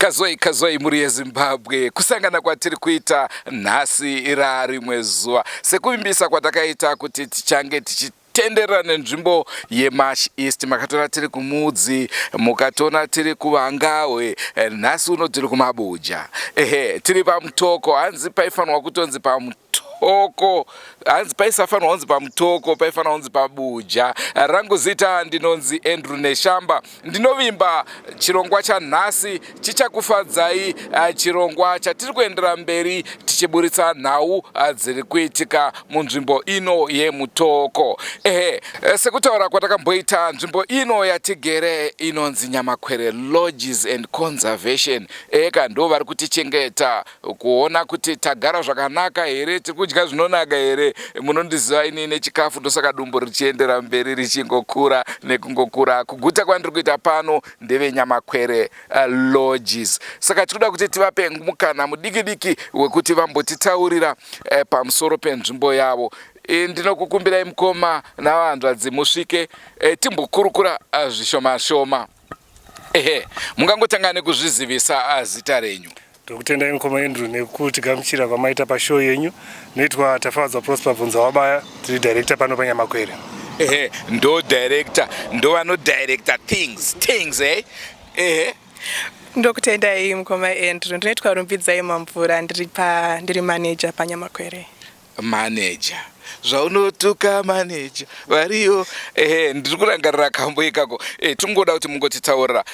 Kazoi kazoi mhuri yeZimbabwe, kusangana kwatiri kuita nhasi rarimwe zuva sekuvimbisa kwatakaita kuti tichange tichitenderera nenzvimbo yeMash East. Makatoona tiri kuMudzi, mukatoona tiri kuVangawe, nhasi uno tiri kuMabuja. Ehe, tiri paMutoko, hanzi paifanirwa kutonzi paMutoko, hanzi paisafanirwa kunzi paMutoko, paifanirwa kunzi paBuja. Rangu zita ndinonzi Andrew Neshamba. Ndinovimba chirongwa chanhasi chichakufadzai, chirongwa chatiri kuendera mberi tichiburitsa nhau dziri kuitika munzvimbo ino yeMutoko. Ehe, sekutaura kwatakamboita, nzvimbo ino yatigere inonzi Nyamakwere Lodges and Conservation. Eka ndo vari kutichengeta kuona kuti tagara zvakanaka here, tiri kudya zvinonaka here. Munondiziva ini nechikafu, ndosaka dumbu richiendera mberi richingokura nekungokura. Kuguta kwandiri kuita pano ndeveNyamakwere Lodges, saka tikuda kuti tivape mukana mudiki diki wekuti vambotitaurira pamusoro penzvimbo yavo. Ndinokukumbirai mukoma navanzvadzi, musvike timbokurukura zvishoma shoma. Ehe, mungangotanga nekuzvizivisa zita renyu. Tokutendai mukoma Andrew nekutigamuchira kwamaita pashow yenyu. Noitwa Tafadzwa Prosper Bvunza Wabaya, tiri director pano paNyamakwere. Ehe, ndo director, ndo vanodirector things, eh? Ehe. Ndokutendai mukoma Andrew. Ndinoitwa Rumbidzai Mamvura, ndiri manager paNyamakwere. Manager, zvaunotuka manager variyo. Ehe, ndiri kurangarira kambo ikako. Tingoda kuti mungotitaurira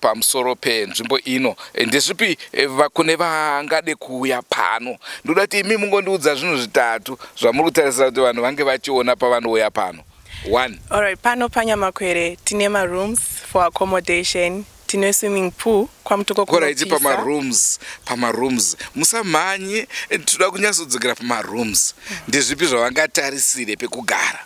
pamusoro penzvimbo ino. Ndezvipi kune vangade kuuya pano? Ndoda kuti imi mungondiudza zvinhu zvitatu zvamuri kutarisira kuti vanhu vange vachiona pavanouya pano. One. Alright, pano paNyamakwere tine marooms for accommodation, tine swimming pool kwaMutoko. Alright, pamarooms musamhanye, toda kunyatsodzokera pamarooms. Ndezvipi zvavangatarisire pekugara?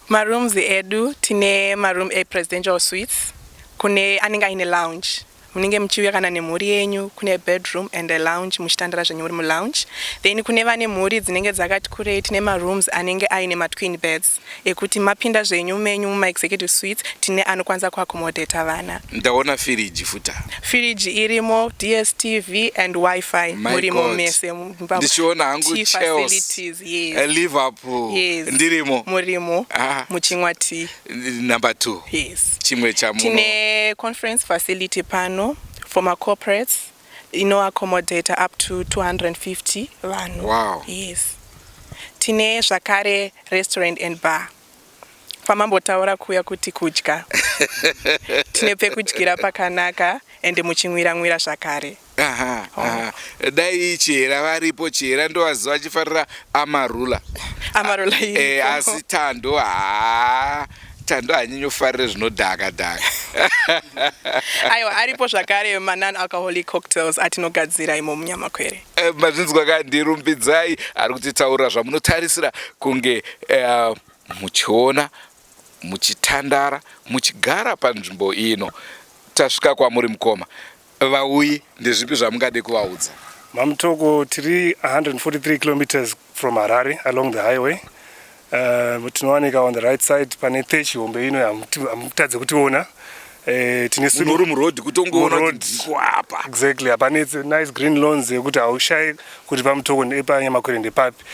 Marooms edu, tine maroom epresidential suites, kune anenge aine lounge, munenge muchiuya kana nemhuri yenyu, kune bedroom and a lounge, muchitandara zvenyu muri mulounge. Then kune vane mhuri dzinenge dzakati kurei, tine marooms anenge aine matwin beds ekuti mapinda zvenyu menyu mumaexecutive suites, tine anokwanisa kuaccommodata vana. Ndaona firiji futa. Firiji irimo, DStv and WiFi murimo mese. Ndichiona hangu Chelsea, yes. Liverpool. Yes. Ndirimo. Murimo. Ah. Muchimwa tea. Number two. Yes. Chimwe chamuno. Tine conference facility pano for macorporates, inoaccommodata up to 250 vanhu. Yes, tine zvakare restaurant and bar. Pamambotaura kuya kuti kudya, tine pekudyira pakanaka ende muchimwira-mwira zvakare. Aha. Dai Chihera varipo, Chihera ndovaziva achifarira Amarula. Amarula. Asi Tando, haa, Tando hanyanyofarire zvinodhaka dhaka. Aiwa, aripo zvakare manon alcoholic cocktails atinogadzira imo muNyamakwere. Mazvinzwa ka, ndiRumbidzai ari kutitaurira zvamunotarisira kunge muchiona muchitandara muchigara panzvimbo ino. Tasvika kwamuri mukoma vauyi, ndezvipi zvamungade kuvaudza? MaMutoko tiri 143 kilometers from Harare along the highway. Tinowanika on the right side pane thatch hombe ino, hamutadze kutiona. Tine uri muroad kutongoona kuti ndiko. Exactly, hapane nice green lawns yekuti haushayi kuti paMutoko nepaNyamakwere ndepapi.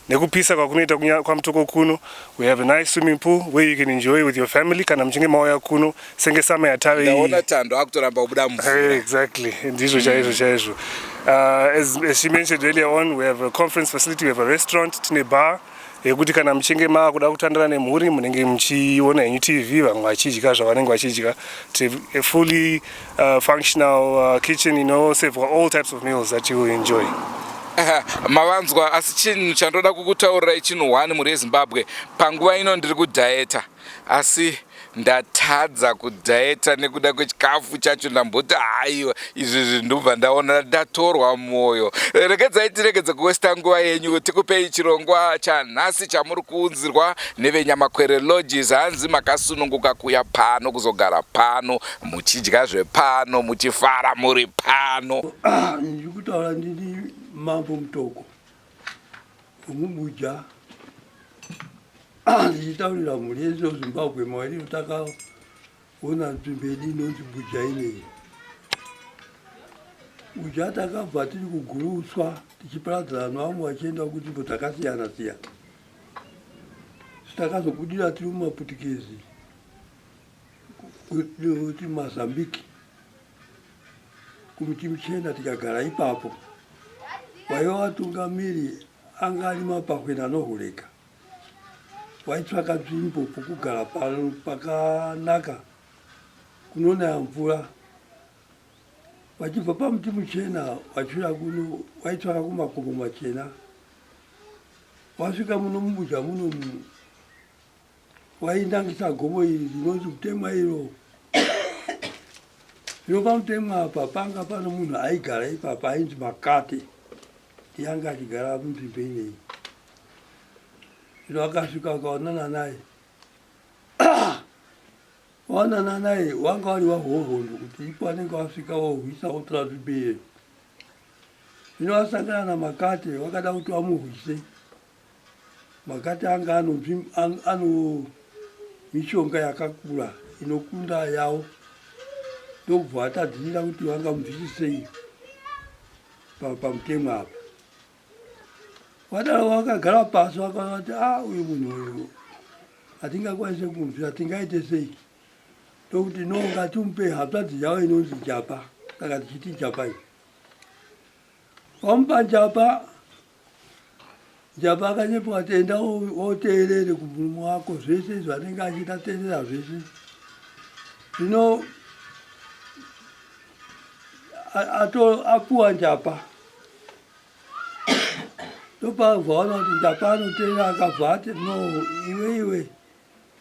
Nekupisa kwakunoita kwaMutoko kuno, we have a nice swimming pool where you can enjoy with your family kana muchinge mauya kuno senge summer yatave. Ndaona Tando akutoramba kubuda mvura. Exactly, ndizvo chaizvo chaizvo. As she mentioned earlier on, we have a conference facility, we have a restaurant, tine bar yekuti kana muchinge maakuda kutandara nemhuri, munenge muchiona henyu TV, vamwe vachidya zvavanenge vachidya. A fully functional kitchen inoservwa all types of meals that you will enjoy. Mavanzwa, asi chinhu chandoda kukutaurirai chinhu one, mhuri yeZimbabwe, panguva ino ndiri kudhaeta, asi ndatadza kudhaeta nekuda kwechikafu chacho. Ndamboti haiwa, izvi ndobva ndaona ndatorwa mwoyo. Regedzai tiregedze kuwesta nguva yenyu, tikupei chirongwa chanhasi chamuri kuunzirwa neveNyamakwere Lodges. Hanzi makasununguka kuya pano kuzogara pano, muchidya zvepano, muchifara muri pano. Ndiri kutaura ndini Mambo Mutoko wemuBuja, ndichitaurira mhuri yeZimbabwe mawariro takaona nzvimbo yedu inonzi Buja ineyi. Uja takabva tiri kuguruuswa tichiparadzana nevamwe vachienda kunzvimbo dzakasiyana siyana. Takazobudira tiri mumaputukezi tiri mumazambiki kumuti muchena tikagara ipapo. Waiva watungamiri anga ari mapahwena anohoreka. Waitsvaka nzvimbo pokugara pakanaka kunonaya mvura. Vachibva pamuti muchena vachiuya kuno vaitsvaka kumakomo machena. Wasvika muno mubuja muno wainangisa gomo iri rinonzi mutemwa iro. Zvino pamutemwa apa panga pano munhu aigara ipapa ainzi Makate. Ndiye anga achigara munzvimbo ineyi. Zvino akasvika akaonana naye. Waonana naye wanga wari wahohondo kuti ipo anenge wasvika wohwisa wotora nzvimbo iyeyo. Zvino wasangana naMakate wakada kuti wamuhwise. Makate anga ano mishonga yakakura inokunda yawo ndokubva atadzirira kuti vangamubvisisei pamutemo apa. Vadaro vakagara pasi vakaona kuti ah uyu munhu uyu hatingakwanise kumubvisa tingaite sei ndokuti no ngatimupe hanzvadzi yavo inonzi japa saka tichiti japa iyi vamupa japa japa akanyepa kuti enda woteerere kumurume wako zvese zvanenge achiita teerera zvese zvino apuwa njapa ndopabva waona kuti njapa anoteera akabva ati no iwe iwe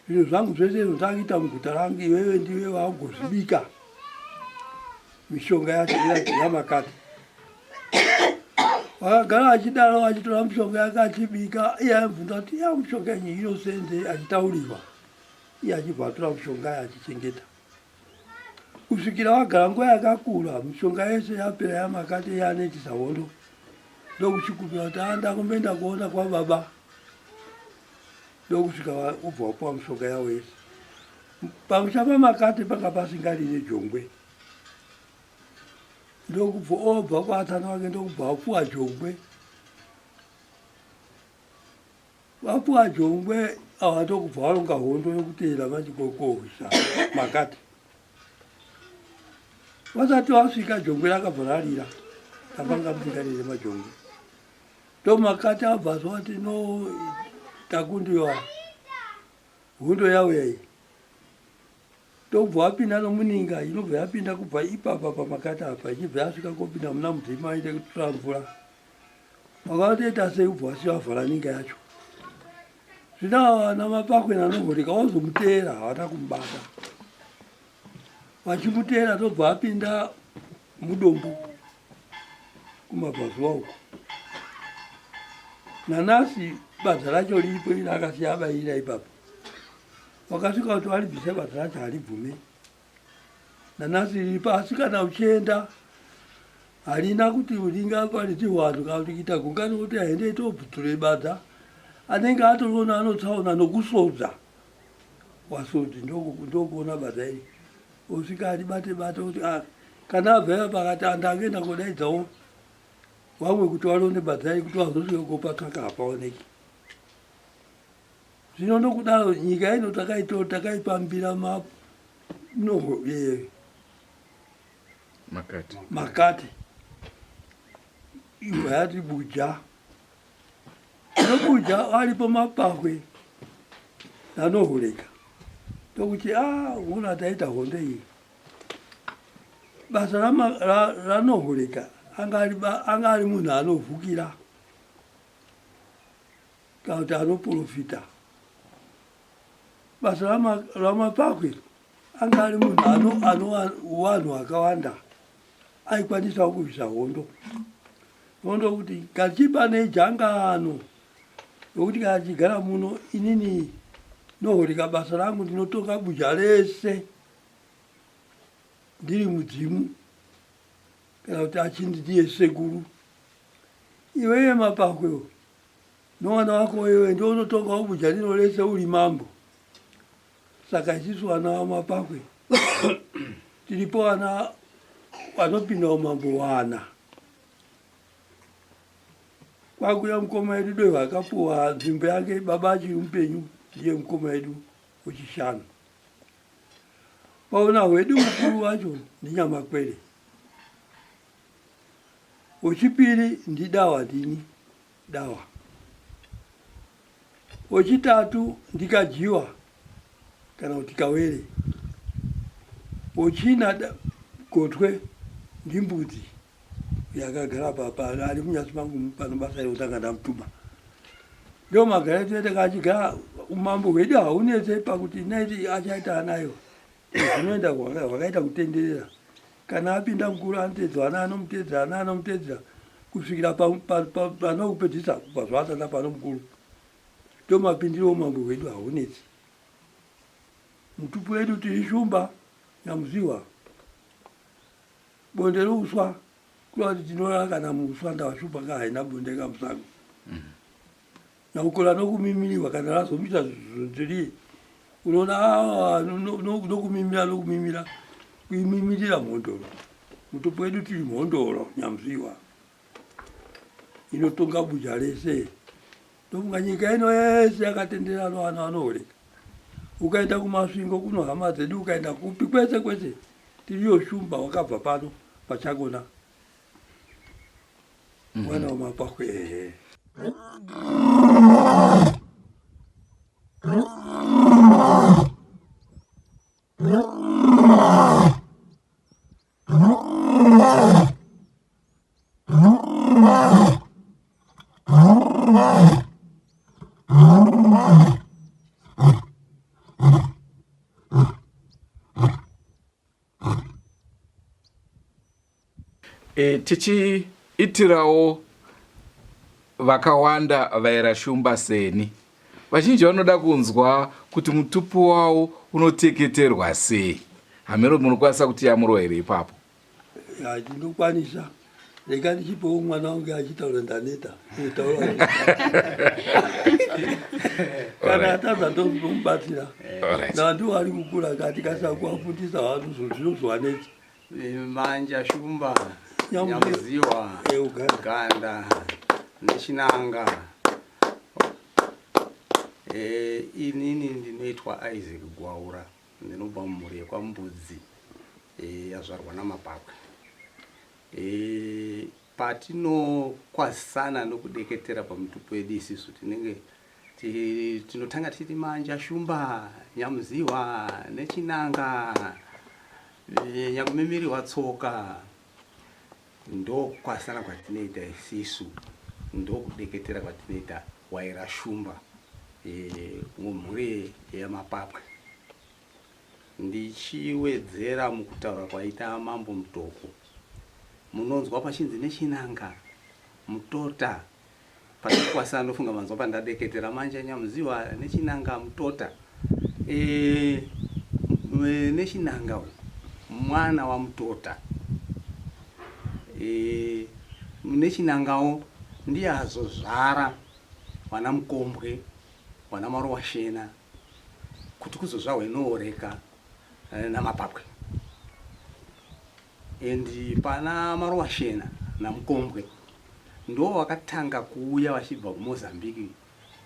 zvinhu zvangu zvese izvo ndakuita muguta rangu iwewe ndiwe wakugozvibika mishonga yacho yamakati vakagara achidaro achitora mishonga yake achibika iye aibvunza kuti ya mishonga yenyu inosenzei achitaurirwa iye achibva atora mishonga achichengeta kusvikira wagara nguva yakakura mishonga yese yapera yamakati yanetisa hondo ndokuchikumbira kuti a ndakumboenda kuona kwababa ndokusvika ubva wapuwa mishonga yawo yese pamusha pamakati panga pasingarire jongwe ndokubva obva kwaatana wake ndokubva apuwa jongwe Vapuwa jongwe ava ndokubva varonga hondo yokuteera manje kohwisa Makate. Vasati vasvika jongwe rakabva rarira tapanga musingarire majongwe. Ndomakate abva azwa kuti no takundiwa hondo yauya iyi. Ndokubva vapinda nomuninga inobva yapinda kubva ipapa pamakate apa ichibva yasvika kopinda muna mudzima aite kutora mvura. Vakatoita sei kubva vasiya vavhara ninga yacho. Zvino ava vana mapakwe naNohoreka vazomuteera havana kumubata. Vachimuteera tobva apinda mudombo kumabvazuva uko. Nanasi badza racho riripo iri akasiya abayira ipapo. Vakasvika kuti varibvise badza racho haribvume. Nanhasi riripo asi kana uchienda harina kuti ringaparidzirwa vanhu kana kuti kuita gungano kuti aendei tobvuture badza anenge atoriona anotsaona nokusodza wasodzi ndokuona badza iri osvika aribate bate kuti ah, kana abva pakati andange ndakodaidzawo vamwe kuti varonde badza iri kuti vazosvika kopatsvaka hapaoneki Zvino nokudaro nyika ino takaito takaipambira ma no eh, makati makati ibva yati buja nobuja aripo mapahwe anohureka ndokuti a ah, una taita hondo iyi basa ranohureka anga ari munhu anovhukira kana kuti anoprofita. Basa raMapakwe anga ari munhu ano vanhu vakawanda aikwanisawo kurwisa hondo. Hondo kuti kachipa nejangano nokuti kana tichigara muno inini nohoreka basa rangu ndinotonga buja rese ndiri mudzimu kana kuti achindi ndiye sekuru iweye mapakwewo Nowana wako iwe ndiwe unotonga ubuja rino rese uri mambo. Saka isisu vana vamapakwe tiripo vana Vanopinda umambo wana. Kwakuya mukoma wedu Dohwe akapuwa nzvimbo yake baba achiri mupenyu ndiye mukoma wedu wechishanu. Paona hwedu mukuru wacho ndiNyamakwere. Wechipiri ndiDawa ndini Dawa. Wechitatu ndiKajiwa kana kuti Kawere. Wechina Gotwe ndiMbudzi yakagara papa ari munyasi mangu pano basa iro tanga ndamutuma. Ndo magara edu tanga achigara umambo hwedu haunetse pakuti naiti achaita anayo zvinoenda hwakaita kutenderera kana apinda mukuru anoteedzwa ana anomuteedzera ana anomuteedzera kusvikira panokupedzisa kubva zvaatanga pano mukuru ndo mapindiro omambo hwedu haunetsi mutupo wedu tiri shumba nyamuziwa bonde rouswa kureva kuti tinorara kana muuswa ndava shumba ka haina bonde kamusango Nakukura nokumimirirwa kana razomita zviri unoona ah, nokumimira nokumimira kuimimirira mhondoro mutupo wedu tiri mhondoro nyamziwa inotonga buja rese ndofunga nyika ino yese yakatenderana vana vanohoreka ukaenda kumasvingo kuno hama dzedu ukaenda kupi kwese kwese tiriyo shumba wakabva pano pachakona mwana wamapahwe ehe E, tichiitirawo vakawanda vaera shumba seni vazhinji vanoda kunzwa kuti mutupo wavo unoteketerwa sei hameno munokwanisa kutiyamurwa here ipapo Ndinokwanisa rega ndichipewo mwana wangu achitaura ndaneta taura kana atadza ndomubatsira nandiwo ari kukura kati kasakuafundisa vanhu zvinozovanetsa Manja Shumba, Nyamuziwa, Ganda nechinanga. Eh, inini ndinoitwa Isaac Gwaura, ndinobva mumhuri yekwaMbudzi eh, yazvarwa naMapakwe. Eh, patinokwazisana nokudeketera pamutupo yedu isisu tinenge Tinotanga tichiti manja shumba nyamuziwa nechinanga eh, nyakumimiriwa tsoka ndokwasana kwatinoita isisu ndokudeketera kwatinoita waira shumba eh, mumhuri yemapapwe ndichiwedzera mukutaura kwaita mambo mutoko munonzwa pachinzi nechinanga mutota Patakwasa ndofunga manzwa pandadeketera manje Nyamuziwa nechinanga mutota e, nechinanga uyu mwana wamutota e, nechinangawo ndiye azozvara vana mukombwe vana marowashena kuti kuzozvahwe nooreka e, namapapwe And pana Marowashena naMukombwe ndo vakatanga kuuya vachibva kuMozambique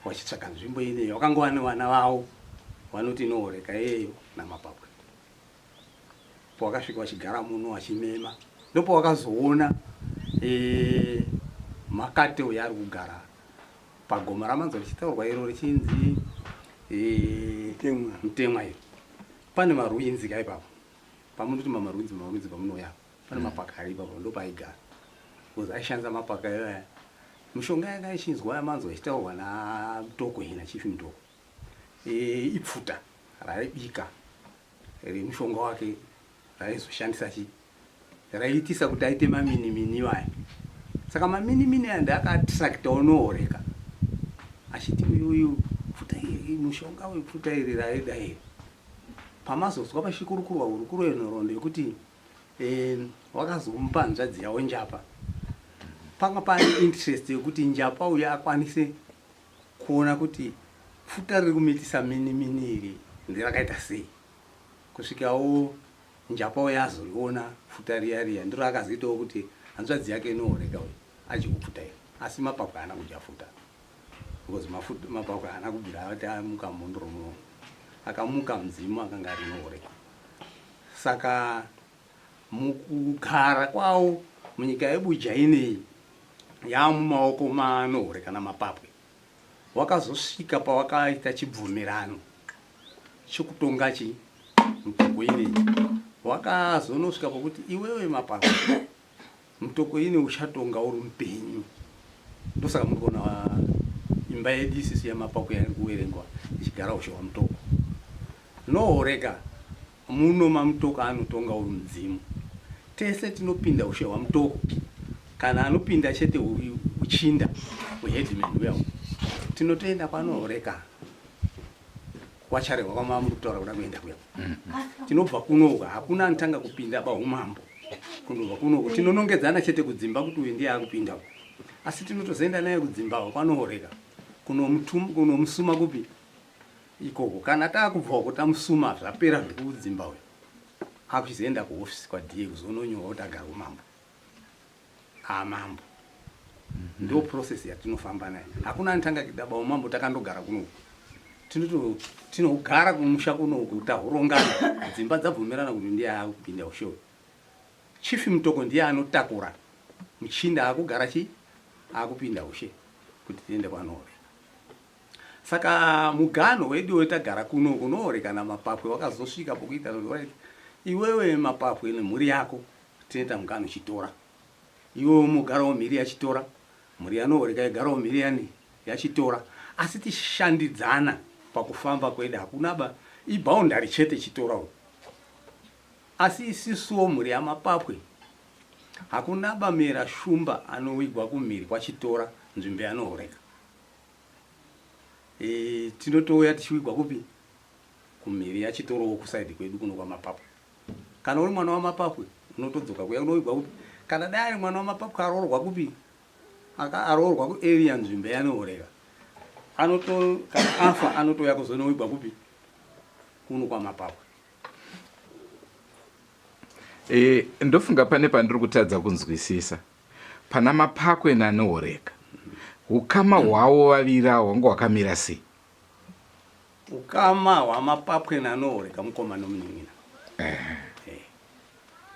vachitsvaga nzvimbo ineyo vakanga vane vana vavo vanoti inooreka iyeyo naMapapwe pavakasvika vachigara muno vachimema ndopavakazoona e, makate uyo ari kugara pagomo ramanzwa richitaurwa iro richinzi e, mutemwa iro pane maruinzi ka ipapo Pamunoti mamarudzi mamarudzi pamunouya apa pane mm. mapaka ari ipapo ndopaaigara because aishandisa mapaka aya mishonga yanga ichinzwa yamanzwa ichitaurwa namutoko hina chifi mutoko e, ipfuta raibika remushonga wake raizoshandisa chi raiitisa kuti aite maminimini iwaya saka maminimini aya ndaakaatrakta onooreka achiti uyu uyu pfuta iri mushonga uyu pfuta iri raida iri Pamazonzwa pachikurukurwa hurukuro yenhoroondo yekuti eh, wakazomupa hanzvadzi yavo Njapa, panga pane interest yekuti Njapa uyu akwanise kuona kuti pfuta riri kumuitisa mini mini iri nderakaita sei kusvikawo Njapa uya azoriona pfuta riya riya ndiro akazoitawo kuti hanzvadzi yake inooreka uyu adyewo pfuta iri asi mapapwe haana kudya futa because mapapwe haana kubvira ati amuka mhondoro muno akamuka mudzimu akanga ari inooreka saka mukugara kwawo munyika yebuja ineyi yamumaoko manohoreka namapapwe wakazosvika pawakaita chibvumirano chekutonga chi mutoko ineyi wakazonosvika pokuti iwewe mapapwe mutoko ine uchatonga uri mupenyu ndosaka muri kuona imba yedu isisu yamapakwe yari kuverengwa ichigara ushe hwamutoko nohoreka Muno maMutoko anotonga uri mudzimu. Tese tinopinda ushe hwaMutoko. Kana anopinda chete uchinda uheadman uya uya. Tinotoenda kwanohoreka kwaCharehwa kwamava muri kutaura kuda kuenda kuya. Tinobva kuno uka hakuna anotanga kupinda pahumambo. Kunobva kuno uku tinonongedzana chete kudzimba kuti uyu ndiye akupinda uku. Asi tinotozoenda naye kudzimba kwanohoreka kunomusuma kupi Ikoko kana takubva uko tamusuma zvapera zvekudzimba uyo akuchizoenda kuhofisi kwaDA kuzononyorwa kuti agare umambo amambo mm-hmm. ndo process yatinofamba nayo hakuna anotanga kidaba umambo takandogara kunoku tinoto tinogara kumusha kunoku tahurongana dzimba dzabvumirana kuti ndiye akupinda ushe uyu chief mutoko ndiye anotakura muchinda akugara chi akupinda ushe kuti tiende kwanooreka Saka muganho wedu wetagara kuno kunoore kana mapapwe wakazosvika pokuita right iwewe mapapwe nemhuri yako tinoita muganho chitora iwewe mogarawo mhiri yachitora mhuri yanooreka yogarawo mhiri yani yachitora asi tishandidzana pakufamba kwedu hakuna ba iboundary chete chitora uyu asi isisuwo mhuri yamapapwe hakuna bamera shumba anowigwa kumhiri kwachitora nzvimbo yanooreka E, tinotouya tichiwigwa kupi kumhiri yachitorowo kusaidi kwedu kuno kwamapapwe kana uri mwana wamapapwe unotodzoka kuya unowigwa kupi kana dai ari mwana wamapapwe aroorwa kupi aroorwa kuarea nzvimbo yanooreka anoto kana afa anotouya kuzonowigwa kupi kuno kwamapapwe e, ndofunga pane pandiri kutadza kunzwisisa Pana Mapakwe naNehoreka, ukama hwavo vaviri ava hwanga hwakamira sei? Ukama hwaMapakwe naNehoreka mukoma nomunin'ina. Eh.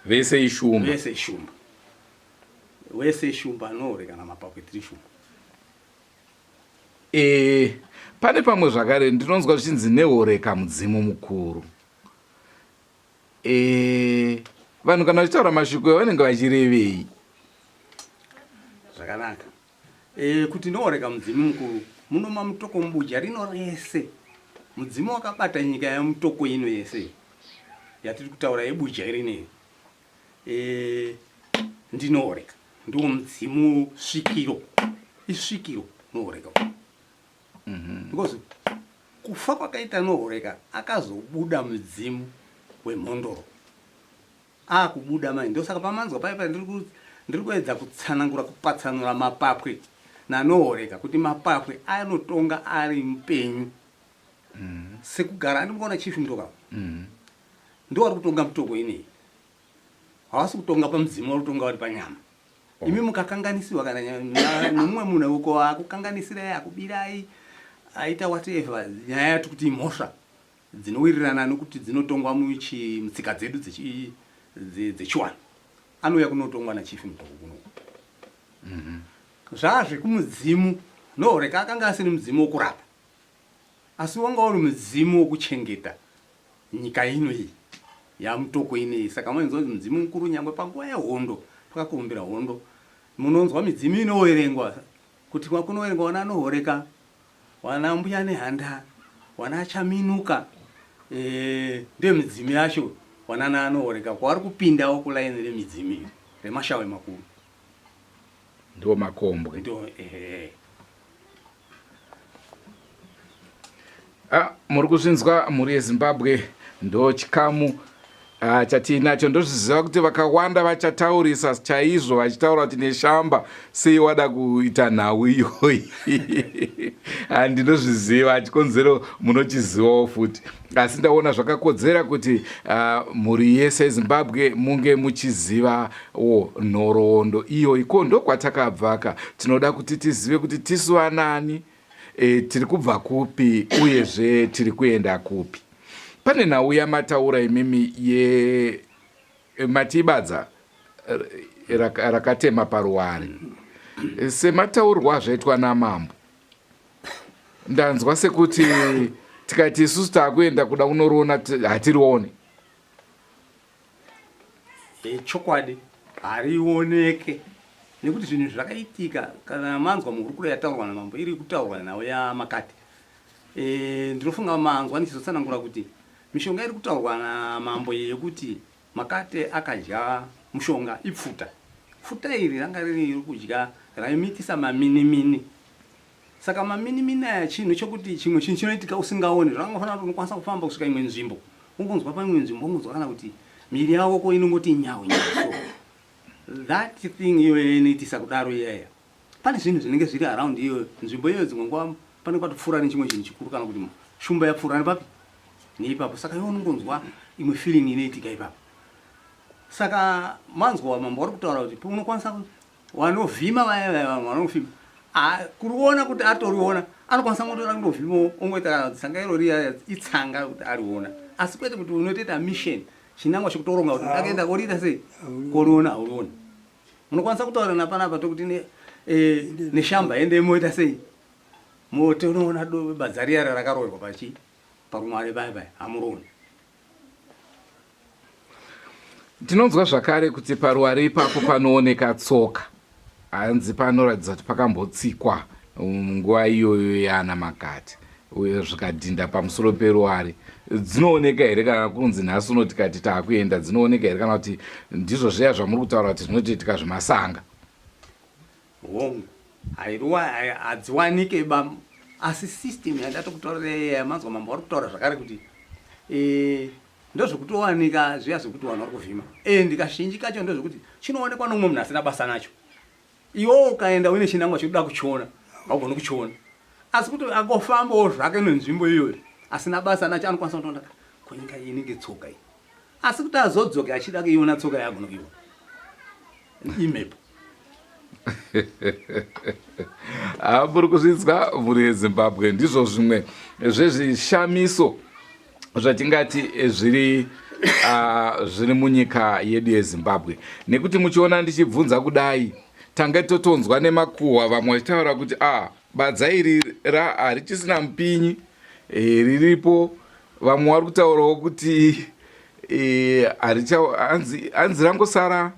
Vese ishumba. Vese ishumba. Wese ishumba Nehoreka naMapakwe tiri shumba. Eh, pane pamwe zvakare ndinonzwa zvichinzi Nehoreka mudzimu mukuru. Eh, vanhu kana vachitaura mashoko vanenge vachirevei? Zvakanaka. E, kuti nooreka mudzimu mukuru munoma mutoko mubuja rino rese mudzimu wakabata nyika yamutoko ino yese yatiri kutaura yebuja irinei e, ndinooreka ndiwo mudzimu svikiro isvikiro nooreka mm -hmm. because Kufa kwakaita Nohoreka akazobuda mudzimu wemhondoro akubuda manje ndosaka pamanzwa paye paye ndiri kuedza kutsanangura kupatsanura mapapwe naNohoreka kuti mapapwe anotonga ari mupenyu mm. sekugara andimboona chief mutoka mm. ndo vari kutonga mutoko ineyi havasi kutonga pamudzimu vari kutonga vari panyama oh. imi mukakanganisiwa kana nomumwe munhu uko akukanganisirai akubirai aita whatever nyaya yati kuti imhosva dzinowirirana nokuti dzinotongwa mutsika dzedu dzechiwanhu anouya kunotongwa nachief mutoko kuno mhm. zvaa zvekumudzimu nohoreka akanga asiri mudzimu wokurapa asi wanga uri mudzimu wokuchengeta nyika ino iyi yamutoko ineyi saka moinzwa kuti mudzimu mukuru nyangwe panguva yehondo pakakurumbira hondo munonzwa midzimu inoverengwa kuti kunoverengwa wana anohoreka wana mbuya nehanda wana chaminuka e, ndiyo midzimu yacho wanana anohoreka kwavari kupindawo kulaini remidzimu iri remashawe makuru ndiwo makombwe ndiwo ehe Ah, muri kuzvinzwa mhuri yezimbabwe ndo chikamu Ah, chatiinacho ndozviziva kuti vakawanda vachataurisa chaizvo vachitaura kuti neshamba sei wada kuita nhau iyoyi. Ah, ndinozviziva chikonzero munochizivawo futi asi ndaona zvakakodzera kuti uh, mhuri yese yezimbabwe munge muchizivawo nhoroondo iyoyi ko ndokwatakabvaka tinoda kuti tizive kuti tisu vanani e, tiri kubva kupi uyezve tiri kuenda kupi pane nhau yamataura imimi ye mati ibadza rakatema paruware semataurwa azvaitwa namambo ndanzwa sekuti tikati isusu taakuenda kuda kunoriona hatirione e, chokwadi harioneke nekuti zvinhu zvakaitika kana manzwa muhurukuro yataurwa namambo iri kutaurwa nhau yamakati e, ndinofunga manzwa ndichizotsanangura kuti mishonga iri kutaurwa namambo yekuti Makate akadya mushonga ipfuta. Pfuta iri ranga riri rokudya raimitisa maminimini. Saka maminimini aya chinhu chokuti chimwe chinhu chinoitika usingaoni. Zvakangofanana kuti unokwanisa kufamba kusvika imwe nzvimbo. Wongonzwa paimwe nzvimbo wongonzwa kana kuti miri yako ko inongoti nyau nyau so. That thing iyoyo inoitisa kudaro iyaya. Pane zvinhu zvinenge zviri around iyoyo nzvimbo iyoyo dzimwe nguva panenge patopfuura nechimwe chinhu chikuru kana kuti shumba yapfuura nepapi neipapo saka iwe unongonzwa imwe feeling inoitika ipapo saka manzwa mambo wari kutaura kuti unokwanisa wanovhima vaya vaya vanhu vanovhima kuriona kuti atoriona anokwanisa ngotoda kundovhima ongoita kana tsanga iro riya itsanga kuti ariona asi kwete kuti unotoita mission chinangwa chekutoronga kuti ndakaenda koriita sei koriona haurioni munokwanisa kutaurana panapa tokuti ne, e, neshamba ende moita sei motonoona badza riya rakaroverwa pachi parumare paya paya hamurooni tinonzwa zvakare kuti paruware ipapo panooneka tsoka hanzi panoratidza kuti pakambotsikwa um, nguva iyoyo yaana makati uye zvikadhinda pamusoro peruware dzinooneka here kana kunzi nhasi uno tikati taakuenda dzinooneka here kana kuti ndizvo zviya zvamuri kutaura kuti zvinotoitika zvemasanga Hongu, hairuwa hadziwanike ba asi system yandatokutaurira iya yamanzwa mambo vari kutaura zvakare kuti eh, ndozvekutowanika zviya zvekuti vanhu vari kuvhima and kazhinji kacho ndozvekuti chinoonekwa nomumwe munhu asina basa nacho iwo ukaenda uine chinangwa chekuda kuchiona haugoni kuchiona asi kuti angofambawo zvake nenzvimbo iyoyo asina basa nacho anokwanisa kutoona ko nyika iyi inenge tsoka iyi asi kuti azodzoke achida kuiona tsoka yaagona kuiona imhepo ah, muri kuzvinzwa mhuri yezimbabwe ndizvo zvimwe zvezvishamiso zvatingati zviri uh, zviri munyika yedu yezimbabwe nekuti muchiona ndichibvunza kudai tange totonzwa nemakuhwa vamwe vachitaura kuti a ah, badza iri harichisina mupinyi e, riripo vamwe vari kutaurawo kuti e, hanzi rangosara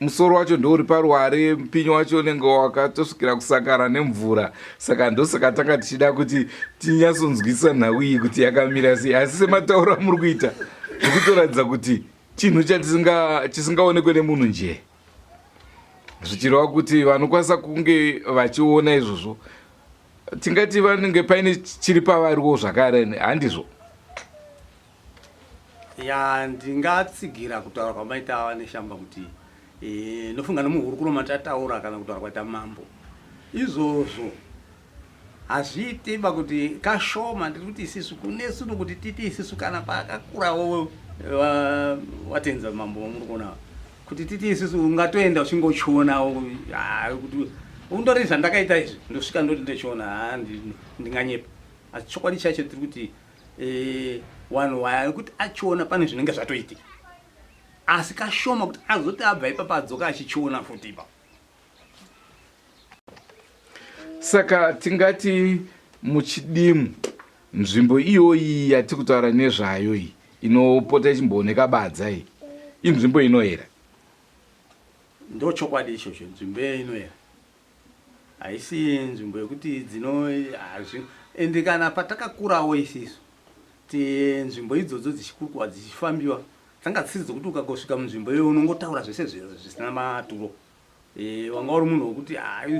musoro wacho ndouri paruware mupinyi wacho unenge wakatosvikira kusakara nemvura saka ndosaka tanga tichida kuti tinyatsonzwisa nhau iyi kuti yakamira sei asi sematauro amuri kuita zvikutoratidza kuti chinhu chisingaonekwe nemunhu njee zvichireva kuti vanokwanisa kunge vachiona izvozvo tingati vanenge paine chiri pavariwo zvakare handizvo Ya ndingatsigira kutaura kwamaita vaNeshamba kuti eh, ndofunga nemuhurukuro matataura kana kutaura kwaita mambo izvozvo hazviitiba kuti kashoma ndiri kuti isisu kunesu nokuti titi isisu kana pakakurawo watenza mambo wamuri kuona kuti titi isisu ungatoenda uchingochionawo kuti undori zvandakaita izvi ndosvika ndoti ndochiona ndinganyepa asi chokwadi chacho tiri kuti Eh, wanhu waya kuti achiona pane zvinenge zvatoitika asi kashoma kuti azoti abva ipapa adzoka achichiona futi ipapo saka tingati muchidimu nzvimbo iyoyi yatiri kutaura nezvayo iyi inopota ichimbooneka badza iyi inzvimbo inoyera ndochokwadi ichocho nzvimbo iyoyi inoyera Haisi nzvimbo yekuti dzino hazvi ende kana patakakurawo isisu ti nzvimbo idzodzo dzichikurukwa dzichifambiwa dzanga dzisiri dzekuti ukangosvika munzvimbo iyoyo unongotaura zvese zvisina maturo e, wanga uri munhu wekuti hayi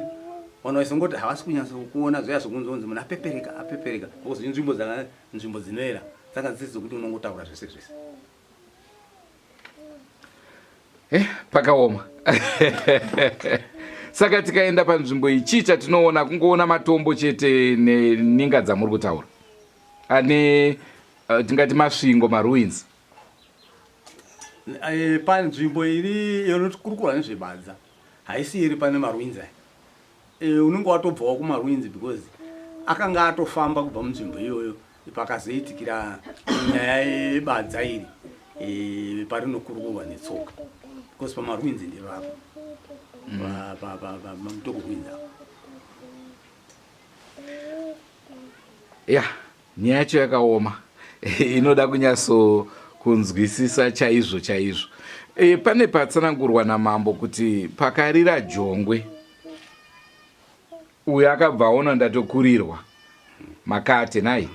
vanhu vaizongoti havasi kunyatso kuona zviya zvekunzonzi munhu apepereka apepereka because inzvimbo dzaka nzvimbo dzinoera dzanga dzisiri dzekuti unongotaura zvese zvese. Eh, pakaoma. Saka tikaenda panzvimbo iyi chii chatinoona? Kungoona matombo chete neninga dzamuri kutaura ane tingati masvingo, maruins. Panzvimbo iri inokurukura nezvebadza haisi iri pane maruins aya. Unenge watobvawo kumaruins because akanga atofamba kubva munzvimbo iyoyo pakazoitikira nyaya yebadza iri parinokurukurwa netsoka because pamaruins ndevapo pamutoko ruins apo. Ya, nyaya yacho yakaoma, inoda kunyatso kunzwisisa chaizvo chaizvo. Pane patsanangurwa namambo kuti pakarira jongwe, uyo akabva aona ndatokurirwa makate nai.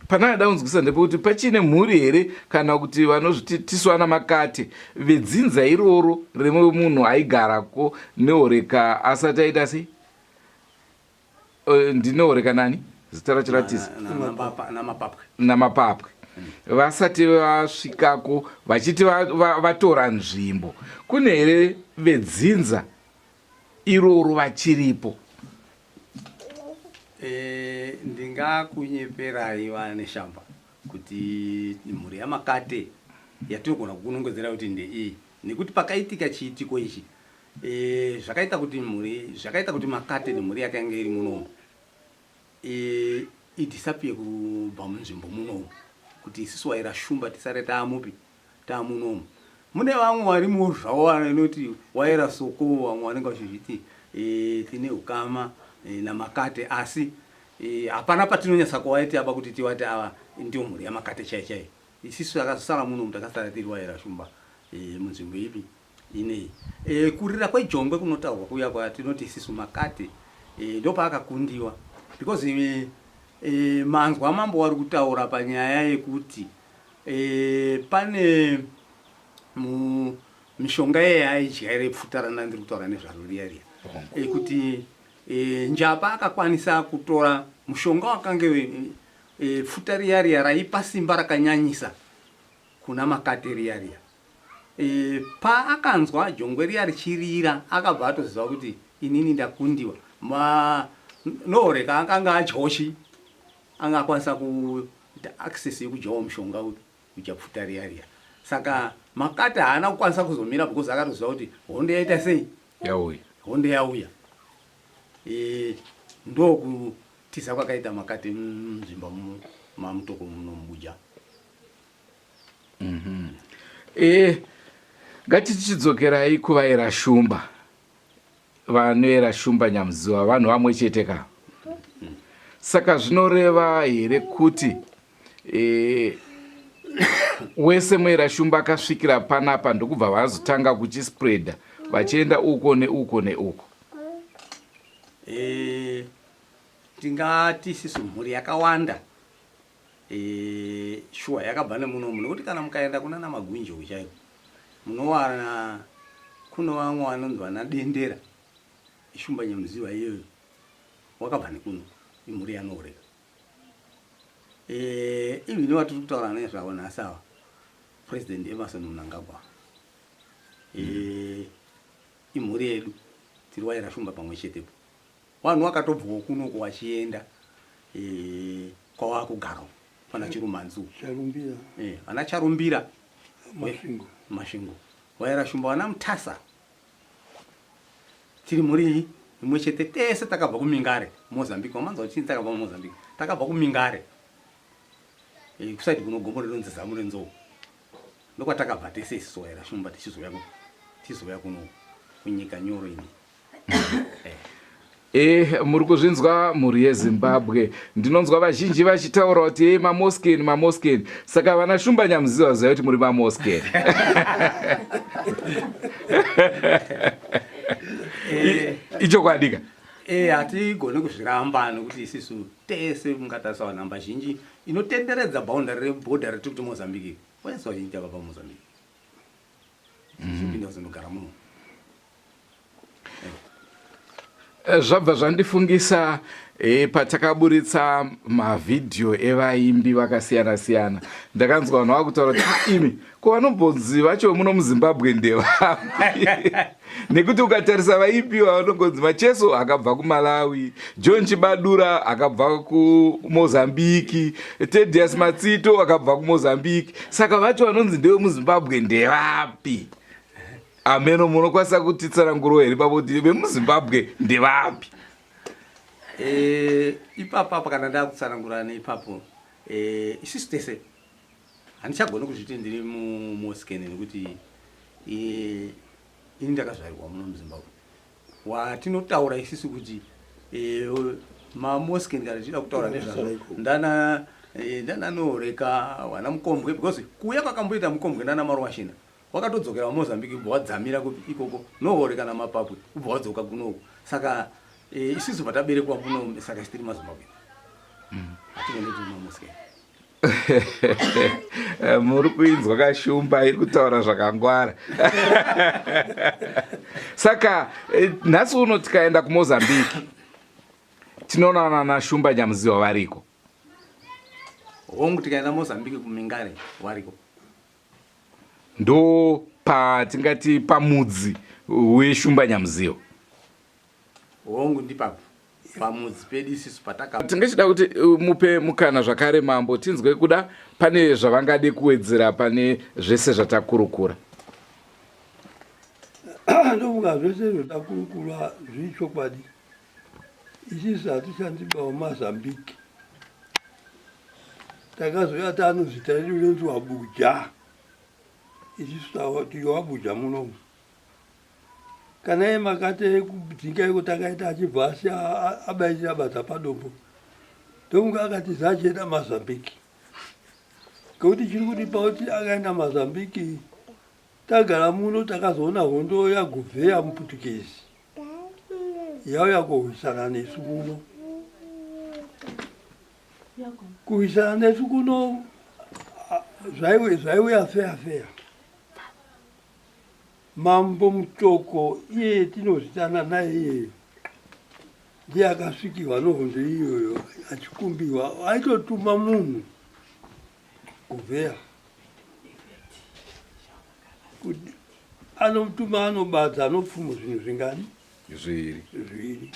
Pana ada kunzwisisa ndepekuti pachine mhuri here kana kuti vanozviti tisu ana makate vedzinza iroro remunhu aigarako neoreka asati aita sei? Ndineoreka nani zita racho ratisi? Namapapwe. Namapapwe vasati vasvikako vachiti vatora nzvimbo, kune here vedzinza iroro vachiripo? Ndingakunyeperai vaneshamba kuti mhuri yamakate yatinogona kukunongedzera kuti ndeiyi, nekuti pakaitika chiitiko ichi zvakaita kuti mhuri, zvakaita kuti makate nemhuri yake yange iri munomu idisappear kubva munzvimbo munomu, kuti isusu waira shumba tisare taamupi taamunomu. Mune vamwe varimo zvavo vanoti waira soko, vamwe vanenge vachizviti tine ukama namakate, asi hapana patinonyatsa kuvaiti aba kuti tivati ava ndiyo mhuri yamakate chai chai. Isisu takazosara munomu, takasara tiri waira shumba munzvimbo ipi inei. Kurira kwejongwe kunotaurwa kuya kwatinoti isisu makate ndopaakakundiwa because manzwa mambo wari kutaura panyaya yekuti pane mishonga iye aidya repfuta randa ndiri kutaura nezvaro riya riya kuti njapa akakwanisa kutora mushonga wakange pfuta riya riya raipa simba rakanyanyisa kuna makate riya riya. Paakanzwa jongwe riya richirira akabva atoziva kuti inini ndakundiwa. Nohoreka akanga adyawo chi anga akwanisa kuita access yekudyawo mushonga upi kudya pfuta riya riya. Saka makate haana kukwanisa kuzomira because akatoziva kuti hondo yaita sei, yauya, hondo yauya. Ndokutiza kwakaita makate munzvimbo mamutoko muno mubuja. Ngatichidzokerai kuvaera shumba. Vanoera shumba Nyamuziwa vanhu vamwe chete ka? Saka zvinoreva here kuti wese muera shumba akasvikira panapa ndokubva vazotanga kuchispreada vachienda uko neuko neuko? Tingati isisu mhuri yakawanda shuwa yakabva nemunomu, nekuti kana mukaenda kuna namagunje chaiko munowana kuno vamwe vanonzi vana dendera, ishumba nyamuziva iyoyo, wakabva nekuno, imhuri yanooreka. Even vatiri kutaura nezvavo nhasi ava, President Emmerson Mnangagwa, imhuri yedu, tiri waira shumba pamwe chetepo. Vanhu vakatobvawo kunoko vachienda kwavakugara pana Chirumanzu. Charumbira. Vana Charumbira. Masvingo. Masvingo. Vaira shumba vana Mutasa. Tiri mhuri imwe chete tese takabva kuMingare, Mozambique. Wamanzwa kuti takabva kuMozambique. Takabva kuMingare. Kusaidi kuno gomo rinonzi Zamu reNzou. Ndokwatakabva tese isusu vaira shumba tichizouya kuno kunyika nyoro ini. Muri kuzvinzwa mhuri yeZimbabwe, ndinonzwa vazhinji vachitaura kuti e mamosken, mamosken. Saka vana shumba Nyamuziva, ziva kuti muri mamosken. Ichokwadi ka? Hatigoni kuzviramba nekuti isisu tese mungatarisa vanhamba zhinji inotenderedza boundary rebhodha retiri kuti Mozambique, vese vazhinji takabva Mozambique tichipinda kuzondogara muno. Eh, zvabva zvandifungisa e, patakaburitsa mavhidhiyo evaimbi vakasiyana siyana ndakanzwa vanhu vakutaura kuti ah, imi ko vanombonzi vacho muno muzimbabwe ndevapi nekuti ukatarisa vaimbi vanongonzi macheso akabva kumalawi john chibadura akabva kumozambiki tedias matsito akabva kumozambiki saka vacho vanonzi ndevemuzimbabwe ndevapi Ameno munokwanisa kutitsanangurawo here ipapo kuti vemuZimbabwe ndevapi? Eh, ipapo apa kana ndakutsanangura neipapo eh, isusu tese handichagoni kuzviti ndiri mumoskeni nekuti eh, ini ndakazvarirwa muno muzimbabwe watinotaura isisu kuti eh, mamoskeni kana tichida kutaura nezvazvo ndana eh, ndana noreka wana mukombwe because kuuya kwakamboita mukombwe nana maruwashina Wakatodzokera kuMozambique ubva wadzamira kupi ikoko nohore kana mapapwe ubva wadzoka kunoku saka e, isusu pataberekwa kuno saka tiri maZimbabwe hatigone tiri maMosque eh, muri kuinzwa kashumba iri kutaura zvakangwara saka eh, nhasi uno tikaenda kumozambique tinoonana nashumba nyamuziwa variko hongu tikaenda mozambique kumingare variko Ndo patingati pamudzi weshumba Nyamuziwa. Hongu ndipapo pamudzi pedu isisu pataka. Tingachida kuti uh, mupe mukana zvakare mambo tinzwe kuda pane zvavangade kuwedzera pane zvese zvatakurukura. Ndofunga zvese zvatakurukura zviri chokwadi. Isisu hatishandi bawamazambiki. Takazouya tano zita redu rinonzi Wabuja. Isisu tiri Wabuja munomu. Kana iye makate kudzinga iko takaita achibva asi abaitira badza padombo. Ndokunge akatiza achienda Mazambiki. Ngekuti chiri kutipa kuti akaenda Mazambiki tagara muno takazoona hondo yaGuvheya muPutukezi. Yauya kurwisana nesu kuno. Kurwisana nesu kuno zvaiuya feya feya. Mambo Mutoko iye tinozitana naye iyeyo ndiye akasvikirwa nohondo iyoyo achikumbirwa aitotuma munhu kuvheya kuti anomutuma anobadza anopfuma zvinhu zvingani zviviri zviviri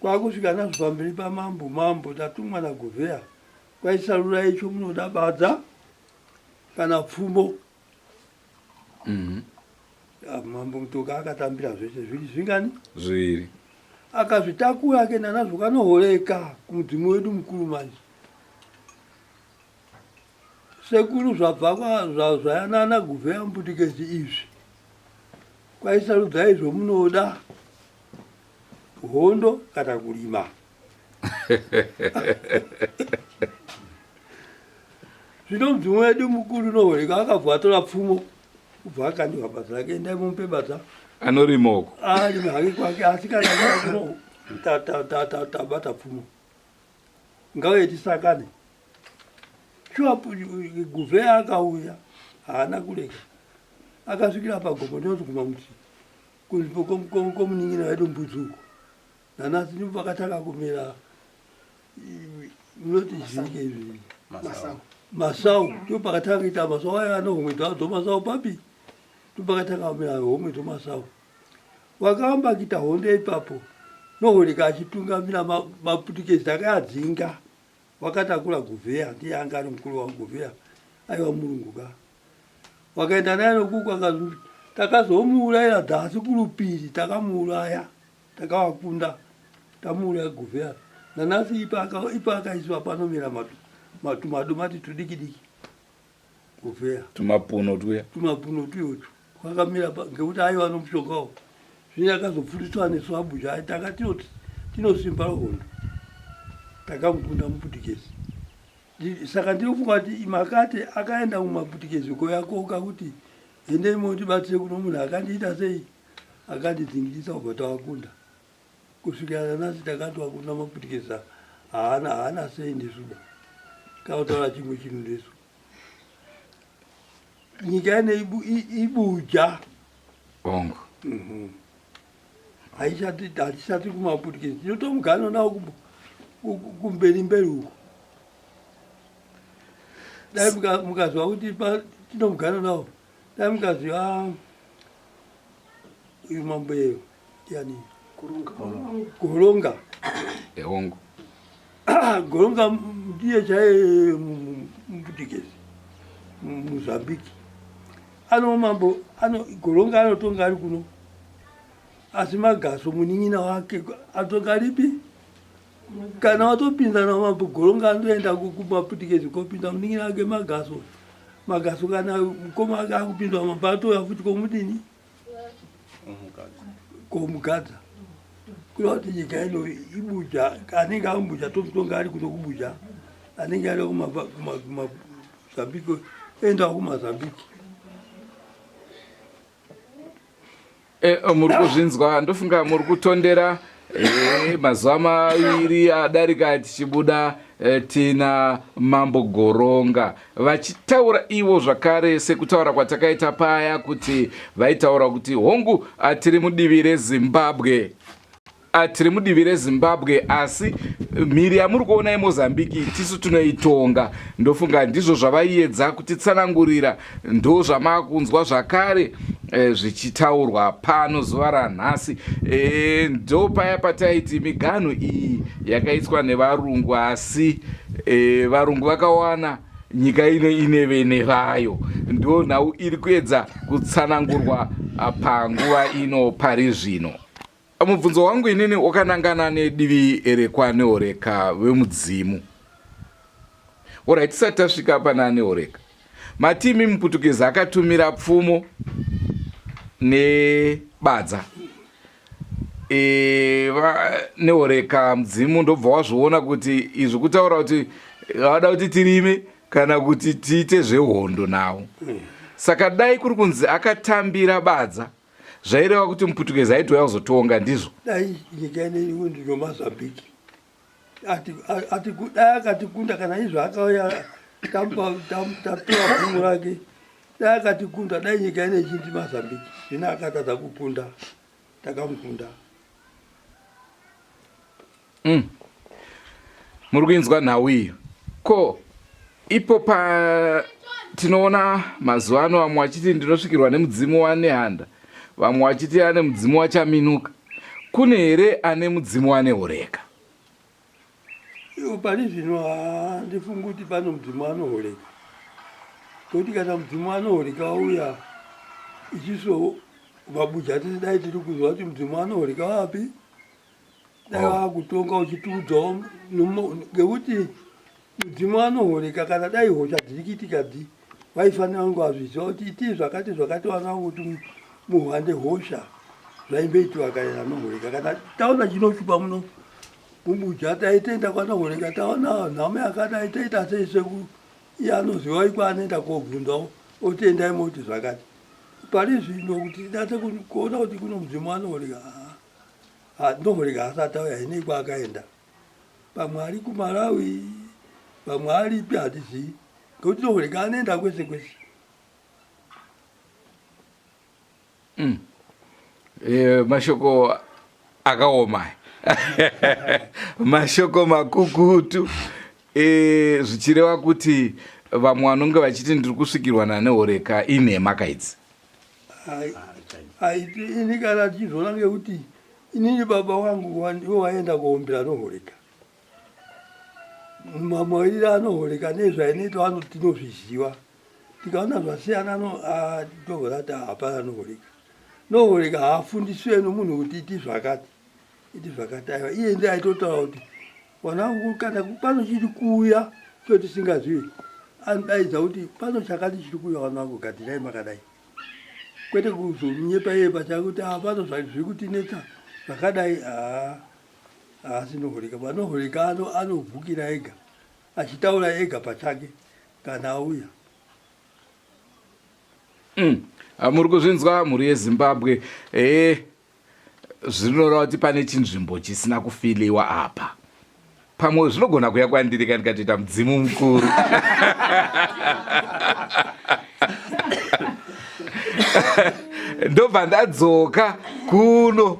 kwakusvika nazvo pamberi pamambo mambo tatumwa nagovheya kwaisarura icho munoda badza kana pfumo mm -hmm. mambo mutoka akatambira zvese zviri zvingani zviviri akazvitakura akaenda nazvo kanohoreka kumudzimu wedu mukuru manje Sekuru zvabva zvayanana guvheya mbutikezi izvi kwaisarudzai zvomunoda hondo kana kurima zvino mudzimu wedu mukuru nohoreka akabva atora pfumo kubva akandiwa badza rake endai mumupe badza anorima uko arima hake kwake asi kana tabata pfumo ngauye tisakane shuwa guvheya akauya haana kurega akasvikira pagomo ndinoti kumamuti kunzvimbo komunin'ina wedu mbudzi uko nanasi ndipo pakatanga kumera munoti zviike izvi masau ndipo pakatanga kuita masau aya ano homwe dzomasau papi ndipo pakatanga kumera homwe dzomasau Wakaamba kuita hondo ipapo nohoreka achitungamira maputukezi takaadzinga wakatakura Guvheya ndiye anga ari mukuru wavo Guvheya aiva murungu ka wakaenda naye nokuku takazomuurayira dhasi kurupiri takamuuraya takavakunda tamuuraya Guvheya nanasi ipa akaiswa panomera matumadomati tudiki diki Guvheya tumapuno tuya tumapuno tuyotu kwakamira ngekuti aiva nomushongawo zvino akazopfuriswa nesu abuja tanga tinosimba rohondo takamukunda muputikezi saka ndinofunga kuti makati akaenda mumaputikezi koyakoka kuti endei mondibatsire kuno munhu akandiita sei akandidzingirisa kubva tawakunda kusvikira nanhasi takati wakunda maputikezi haana haana sei nesuba kana kutaura chimwe chinhu nesu nyika ine ibuja hongu mhm. Haisati hatisati kumaputukezi tinotomugano nawo kumberi mberi uko. Dai mukaziva kuti tinomugano nawo dai mukaziva uyu mambo yeyo yani Goronga. Ehongo. Goronga ndiye chaiye muputukezi muzambiki ano mambo ano Goronga anotonga ari kuno asi Magaso munin'ina wake atonga ripi kana watopinda namambo Goronga anoenda kumaputukezi kopinda munin'ina wake Magaso Magaso kana mukoma wake akupindwa mambo atouya futi komudini komugadza kureva kuti nyika ino ibuja anenge amubuja tomutonga ari kuno kubuja anenge ari kumazambiki endawo kumazambiki Eh, muri kuzvinzwa ndofunga muri kutondera eh, mazuva maviri adarika tichibuda eh, tina mambo goronga vachitaura ivo zvakare sekutaura kwatakaita paya kuti vaitaura kuti hongu tiri mudivi rezimbabwe Tiri mudivi reZimbabwe asi mhiri yamuri kuona yeMozambique tisu tinoitonga. Ndofunga ndizvo zvavaiedza kutitsanangurira, ndozvamakunzwa zvakare e, zvichitaurwa pano zuva ranhasi. E, ndo paya pataiti miganhu iyi yakaiswa nevarungu asi e, varungu vakawana nyika ino ine vene vayo. Ndo nhau iri kuedza kutsanangurwa panguva ino pari zvino. Mubvunzo wangu inini wakanangana nedivi rekwaNehoreka vemudzimu. Orit tisati tasvika pana Nehoreka. Mati imi muPutukezi akatumira pfumo nebadza. E, Nehoreka mudzimu ndobva wazviona kuti izvi kutaura kuti vada kuti tirime kana kuti tiite zvehondo navo. Saka dai kuri kunzi akatambira badza Zvaireva kuti muPutukezi aitouya kuzotonga ndizvo. Dai nyika ine ndino Mozambique. Ati ati dai akatikunda kana izvo akauya tamupa tatora bvumo rake. Dai akatikunda dai nyika ine ichinzi Mozambique. Zvino akatadza kukunda. Takamukunda. Mm. Muri kuinzwa nhau iyo. Ko ipo pa tinoona mazuva ano vamwe vachiti ndinosvikirwa nemudzimu waNehanda, vamwe vachiti ane mudzimu waChaminuka. Kune here ane mudzimu waNehoreka? Iwo pari zvino handifungi kuti pano mudzimu anohoreka. Ngokuti kana mudzimu anohoreka wauya isusu vabuja tese dai tiri kuzwa kuti mudzimu anohoreka wapi? Dai oh. wakutonga uchitiudzawo ngekuti mudzimu anohoreka kana dai hosha dziri kuitika dzi vaifanira kunge vazviziva kuti itii zvakati zvakati vana kuti muhwande hosha zvaimboitiwa kare nanohoreka kana taona chinoshupa muno mubuja taitenda kwanohoreka taona nhamo yakadai toita sei seku iye anoziva ikwaanoenda kobvunzawo otiendai moti zvakati pari zvino kuti tinatse kuona kuti kuno mudzimu anohoreka Ndohoreka asati auya ini kwaakaenda. Pamwe ari kuMalawi, pamwe aripi hatizivi. Ngekuti Ndohoreka anoenda kwese kwese. Mm. E, mashoko akaoma mashoko makukutu e, zvichireva kuti vamwe vanonge vachiti ndiri kusvikirwa naNehoreka inhema kaidzi Ini kana tichizviona ngekuti inini baba wangu ndivo vaenda kuombera anohoreka mamairiro anohoreka nezvainoitwa ano tinozviziva tikaona zvasiyana tobva tati hapana anohoreka nohoreka haafundiswe nomunhu kuti iti zvakati iti zvakati aiwa iye ndiye aitotaura kuti wanangu kana pano chiri kuuya chotisingazivi anodaidza kuti pano chakati chiri kuuya wanangu gadzirai makadai kwete kuzonyepa iye pachake kuti ah, pano zviri kutinetsa zvakadai haa haasi nohoreka panohoreka anovhukira ega achitaura ega pachake kana auya mm. Ah, muri kuzvinzwa mhuri yezimbabwe ee eh, Zvinoreva kuti pane chinzvimbo chisina kufiliwa apa. Pamwe zvinogona kuya kwandiri ka ndikatoita mudzimu mukuru. Ndobva ndadzoka kuno.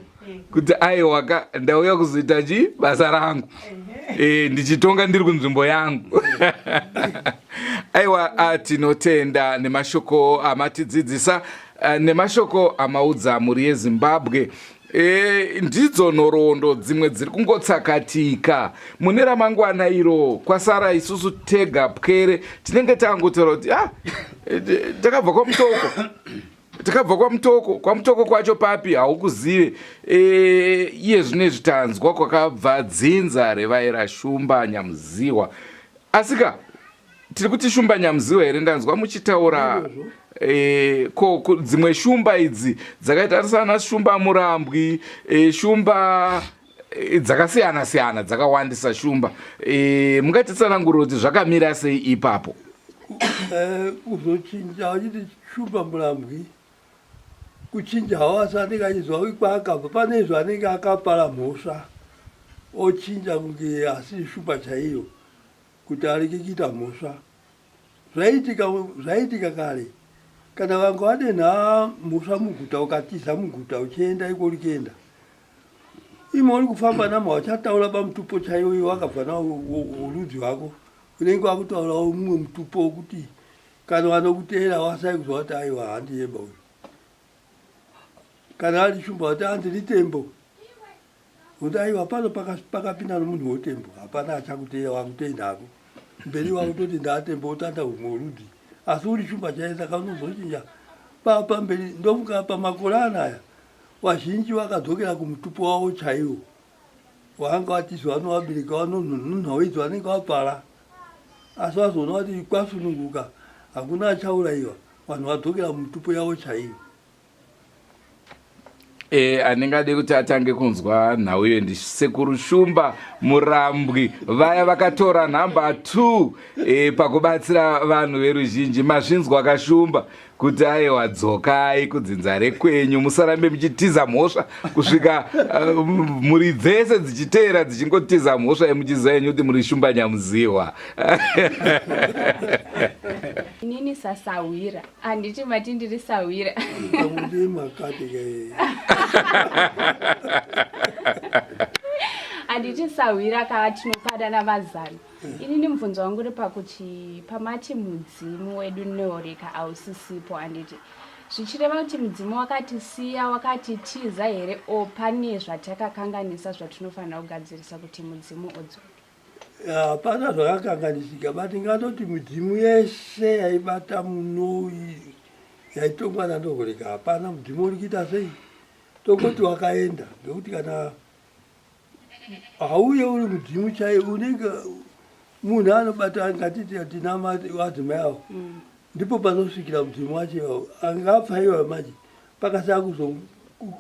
Kuti aiwaka, ndauya kuzoita chi basa rangu e, ndichitonga ndiri kunzvimbo yangu. Aiwa, tinotenda nemashoko amatidzidzisa, nemashoko amaudza mhuri yeZimbabwe. E, ndidzo nhoroondo dzimwe dziri kungotsakatika mune ramangwana iro. Kwasara isusu tega pwere, tinenge tangotaura kuti ah, takabva kwaMutoko, takabva kwaMutoko. KwaMutoko kwacho papi haukuzive. E, iye zvinezvi tanzwa kwakabva dzinza revaera Shumba Nyamuziwa. Asika tiri kuti Shumba Nyamuziwa here? Ndanzwa muchitaura e, ko dzimwe shumba idzi dzakaita sana Shumba Murambwi, e, shumba e, dzakasiyana siyana, dzakawandisa shumba. E, mungatitsanangurira kuti zvakamira sei ipapo? Kuzochinja uchiti Shumba Murambwi, kuchinja hawo, asi anenge achizwa kwaakabva pane izvo, anenge akapara mhosva, ochinja kunge asiri shumba chaiyo kuti arege kuita mhosva. Zvaiitika, zvaiitika kare, kana vanga vadenha mhosva muguta, ukatiza muguta uchienda iko uri kuenda imo, uri kufamba namo, uchataura pamutupo chaiwo iwe wakabva nawo urudzi hwako, unenge wakutaurawo mumwe mutupo wokuti kana vanokuteera wasai kuzwa kuti aiwa, handiyeba uyu. Kana ari shumba, kuti handiri tembo, kuti aiwa, pano pakapinda nomunhu wotembo, hapana achakuteera, wakutoendako mberi, wakutoti ndaatembo, wotanda humwe urudzi, asi uri shumba chaiye. Saka unozochinja pamberi. Ndomuka pamakore anaya, vazhinji vakadzokera kumutupo wavo chaiwo waanga vatizwa novabereki vavo nonhau idzo vanenge vapara, asi vazoona kuti kwasununguka, hakuna achaurayiwa, vanhu vadzokera mumutupo yavo chaiyo. E, anenge ade kuti atange kunzwa nhau iyo ndisekuru Shumba Murambwi, vaya vakatora nhamba 2 e, pakubatsira vanhu veruzhinji. Mazvinzwa kaShumba kuti aiwa, dzokai kudzinza rekwenyu, musarambe muchitiza mhosva kusvika mhuri dzese dzichiteera dzichingotiza mhosva yemuchiziva yenyu kuti muri Shumba Nyamuziwa. Inini sasahwira, handiti mati ndiri sahwira? Pamwe makati ke. Handiti sahwira kaa tinopanana mazano? Inini mubvunzo wangu uri pakuti pamati mudzimu wedu Neoreka hausisipo, handiti zvichireva kuti mudzimu wakatisiya, wakatitiza here, o pane zvatakakanganisa zvatinofanira kugadzirisa kuti mudzimu udzoke? Hapana zvakakanganisika, but ngatoti midzimu yese yaibata muno, yaitongwa naNdohoreka, hapana mudzimu uri kuita sei. Tongoti wakaenda, ngekuti kana hauye uri mudzimu chaiwo, unenge munhu anobata, ngatiti tina vadzimai avo, ndipo panosvikira mudzimu wacho iwawo. Angapfa iwayo manje, pakasaya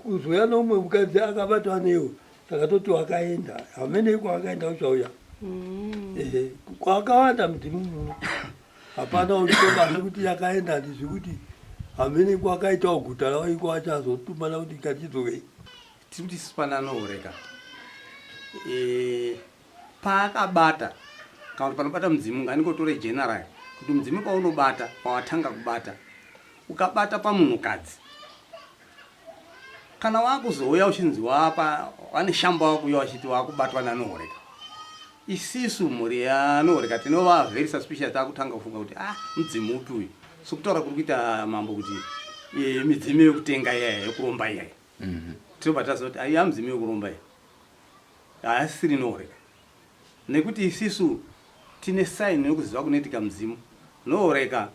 kuzouya noumwe mukadzi akabatwa newo, saka toti wakaenda, hamene kwakaenda, uchauya. Ehe, kwakawanda mudzimu muno, hapana uchitobasa kuti yakaenda. Handizvi kuti hamene kwakaitawo guta ravo iko, achazotumana kuti ngatidzokei. Tiri kuti isusu pananooreka paakabata, kana kuti panobata mudzimu, ngandingotore general kuti mudzimu paunobata, pawatanga kubata, ukabata pamunhukadzi, kana wakuzouya uchinzi wapa vane shamba, wakuuya wachiti wakubatwa nanooreka, isisu mhuri yanooreka tinova very suspicious. Takutanga kufunga kuti ah, mudzimu upi uyu? Sokutaura kuri kuita mambo kuti midzimu yekutenga iyaya, yekuromba iyaya, tinobva taziva kuti aiya mudzimu yekuromba iya, haasisiri nooreka, nekuti isisu tine sign yekuziva kunoitika mudzimu nooreka.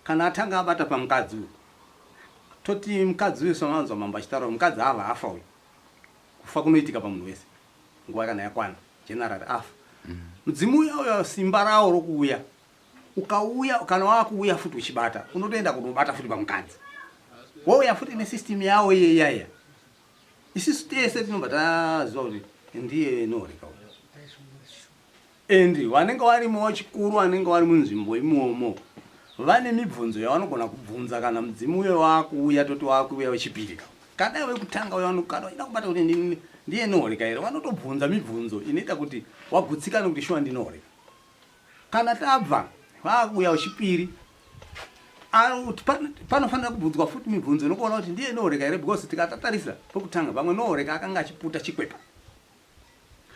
Kana atanga abata pamukadzi uyu, toti mukadzi uyu, samanzwa mambo achitaura, mukadzi ava afa uyu. Kufa kunoitika pamunhu wese nguva kana yakwana. General afa, mudzimu uya uya simba rawo rokuuya ukauya, kana wakuuya futi uchibata, unotoenda kunobata futi pamukadzi, wouya futi nesystem yawo iye iyaiya. Isisu tese tinobva taziva kuti ndiye nooreka uyu. And vanenge varimo vachikuru, vanenge vari munzvimbo imomo, vane mibvunzo yavanogona kubvunza kana mudzimu uyo wakuuya. Toti wakuuya wechipiri ka, kana wekutanga uyo, kana uchida kubata kuti ndiye nooreka here, vanotobvunza mibvunzo inoita kuti wagutsikane kuti shuwa ndinooreka. Kana tabva vakuuya wechipiri. Panofanira kubvunzwa futi mibvunzo nokuona kuti ndiye Nooreka here because tikatatarisa pokutanga pamwe Nooreka akanga achiputa chikwepa.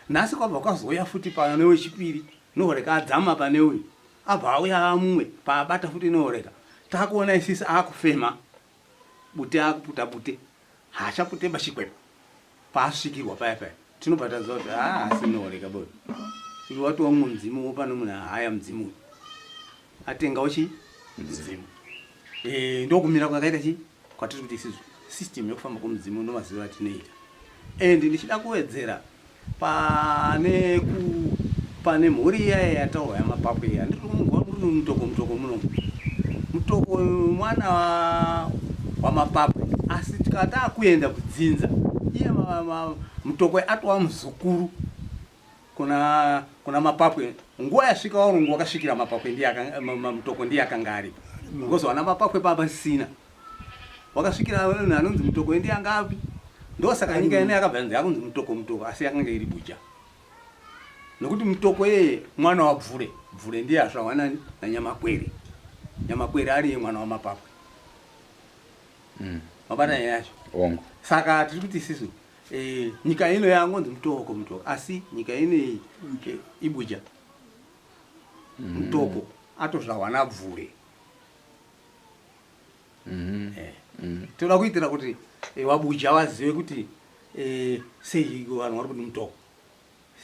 Nhasi kwabva kwazouya futi pane wechipiri Nooreka adzama pane uyu abva auya mumwe paabata futi Nooreka takuona isisi akufema bute akuputa bute haachapute pachikwepa paasvikirwa paya paya tinobva taziva kuti haa asi Nooreka boy uyu watova mumwe mudzimu pane munhu ahaya mudzimu uyu atengawo chii mudzimu eh, ndokumira kwakaita chii kwatiri kuti isisu system yekufamba kwomudzimu nomaziviro atinoita and ndichida kuwedzera pane ku pane mhuri iya yataurwa yamapapwe iya ndiri mutoko mutoko muno mutoko mwana wamapapwe asi tikati akuenda kudzinza iye mutoko atova muzukuru kuna kuna mapapwe nguva yasvika warungu wakasvikira mapapwe ndiye mutoko ndiye akanga aripo because wana mapapwe pabasina wakasvikira vanhu anonzi mutoko ndiye anga api ndosaka nyika ine yakabva yanzi yakunzi mutoko mutoko asi yakanga iri buja nokuti mutoko yeye mwana wabvure bvure ndiye azvahwa nani nanyamakwere nyamakwere ariye mwana wamapapwe mm. mabata nyaya yacho saka tiri kuti isisu Eh, nyika ino yangonzi mutoko mutoko asi nyika ino iyi eh, ibuja mutoko atozvahwa nabvure Eh, toda kuitira kuti eh, wabuja wazive kuti eh, sei vanhu vari kuti mutoko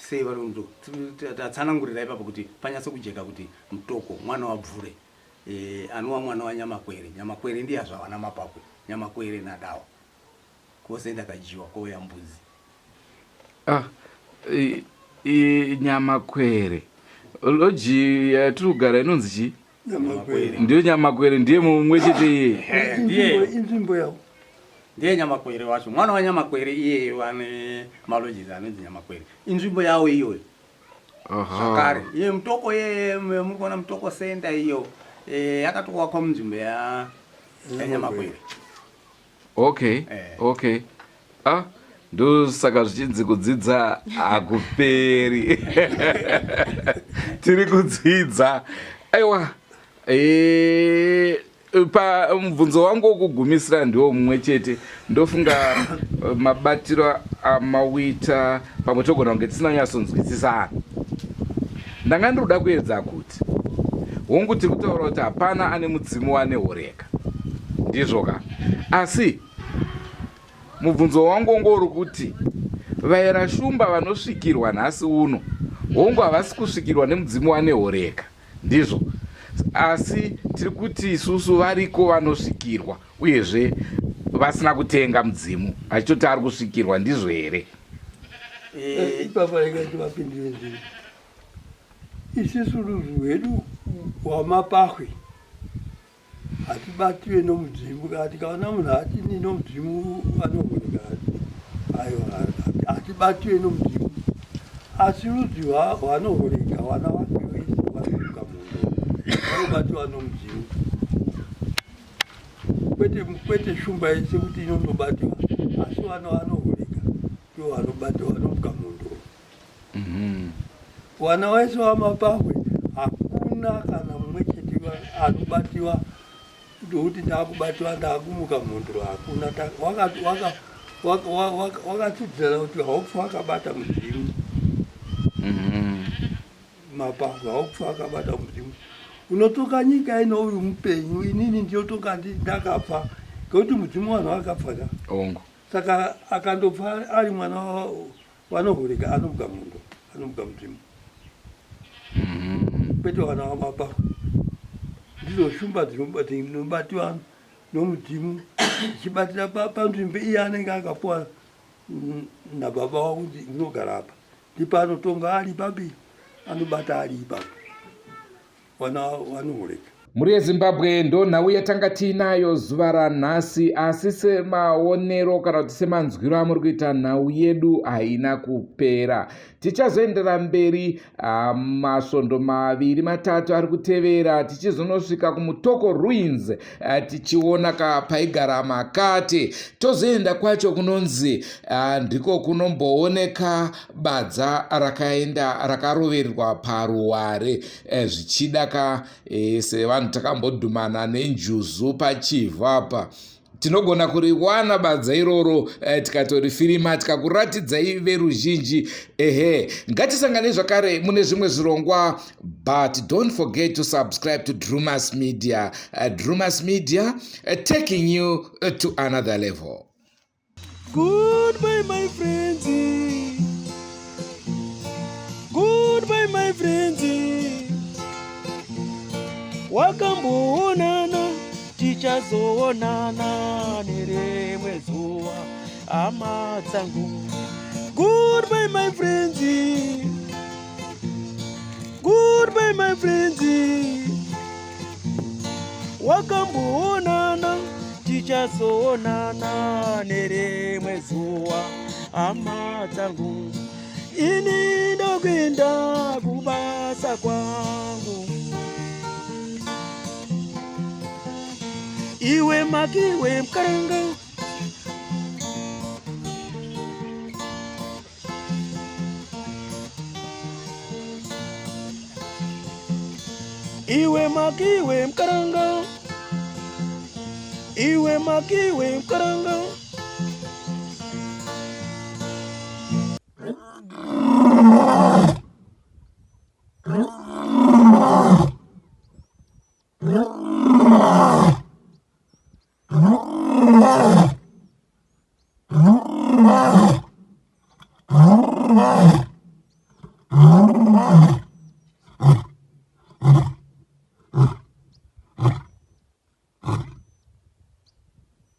sei vari kuti mutoko Tatsanangurira ipapo kuti panyatso kujeka kuti mutoko mwana wabvure eh, anova mwana wanyamakwere nyamakwere ndiye azvahwa namapakwe nyamakwere nadawa Kwose ndakadyiwa kouya mbudzi. Ah, nyamakwere loji yatiri kugara inonzi chii? Nyamakwere. Ndiyo nyamakwere ndiye mumwe chete iye. Ndiye. Inzvimbo yavo. Ndiye nyamakwere wacho. Mwana wanyamakwere iyeyo ane malodges anonzi nyamakwere. Inzvimbo yawo iyoyo. Zvakare iye mutoko iye muri kuona mutoko center iyo eh, yakatowakwa munzvimbo ya yanyamakwere. Okay eh. Okay, ah, ndosaka zvichinzi kudzidza hakuperi. Tiri kudzidza. Aiwa, e, pa mubvunzo wangu wokugumisira ndiwo mumwe chete. Ndofunga eh, mabatiro amawita pamwe togona kunge tisina nyatsonzwisisana. Ndanga ndiri kuda kuedza kuti hongu tiri kutaura kuti hapana ane mudzimu wane horeka, ndizvo ka? Asi mubvunzo wangu wanga uri kuti vaera shumba vanosvikirwa nhasi uno hongu havasi kusvikirwa nemudzimu wane horeka, ndizvo? Asi tiri kuti isusu variko vanosvikirwa uyezve vasina kutenga mudzimu achitoti ari kusvikirwa, ndizvo here? Eh, ipapa rega tivapindire nzira. Isisu rudzi rwedu rwamapahwe hatibatiwe nomudzimu. Kana tikaona munhu atini nomudzimu anooneka, aiwa, hatibatiwe nomudzimu. Asi rudzi rwanohoreka vana vake vese vanomuka mundo vanobatiwa nomudzimu, kwete kwete shumba yese kuti inondobatiwa, asi vana vanohoreka ndivo vanobatiwa vanomuka mundo. Wana wese wamapahwe hakuna kana mumwe chete anobatiwa ndokuti ndakubatiwa ndakumuka mhondoro, hakuna. Wakatsidzira kuti haufi wakabata mudzimu. Mapahwe haufi wakabata mudzimu. Unotoka nyika ino uri mupenyu, inini ndinotoka ndakafa ngekuti mudzimu wanhu wakafa ka. Saka akandofa ari mwana wanohurika anomuka mundo anomuka mudzimu kwete wana wababa. Ndizo shumba dzinobatiwa nomudzimu dzichibatira panzvimbo iye anenge akapuwa nababa wavo kuti unogara apa, ndipo anotonga ari papi, anobata ari ipapo wana wanohurika. Mhuri yeZimbabwe, ndonhau yatanga tiinayo zuva ranhasi, asi semaonero kana kuti semanzwiro amuri kuita, nhau yedu haina kupera. Tichazoendera mberi ah, masvondo maviri matatu ari kutevera tichizonosvika kuMutoko Ruins ah, tichiona ka paigara makate. Tozoenda kwacho kunonzi ah, ndiko kunombooneka badza rakaenda rakarovererwa paruware eh, zvichida ka eh, sevanhu takambodhumana nenjuzu pachivhu apa tinogona kuriwana badza iroro eh, tikatorifirima tikakuratidzai veruzhinji ehe ngatisanganei zvakare mune zvimwe zvirongwa but don't forget to subscribe to Drumas Media Drumas Media taking you to another level. Goodbye my friends. Goodbye my friends. Wakamboonana tichazoonana nerimwe zuva hama dzangu. Goodbye my friends. Goodbye my friends. Wakamboonana tichazoonana nerimwe zuva hama dzangu. Ini ndokuenda kubasa kwangu. Iwe makiwe mkaranga. Iwe makiwe mkaranga. Iwe makiwe mkaranga.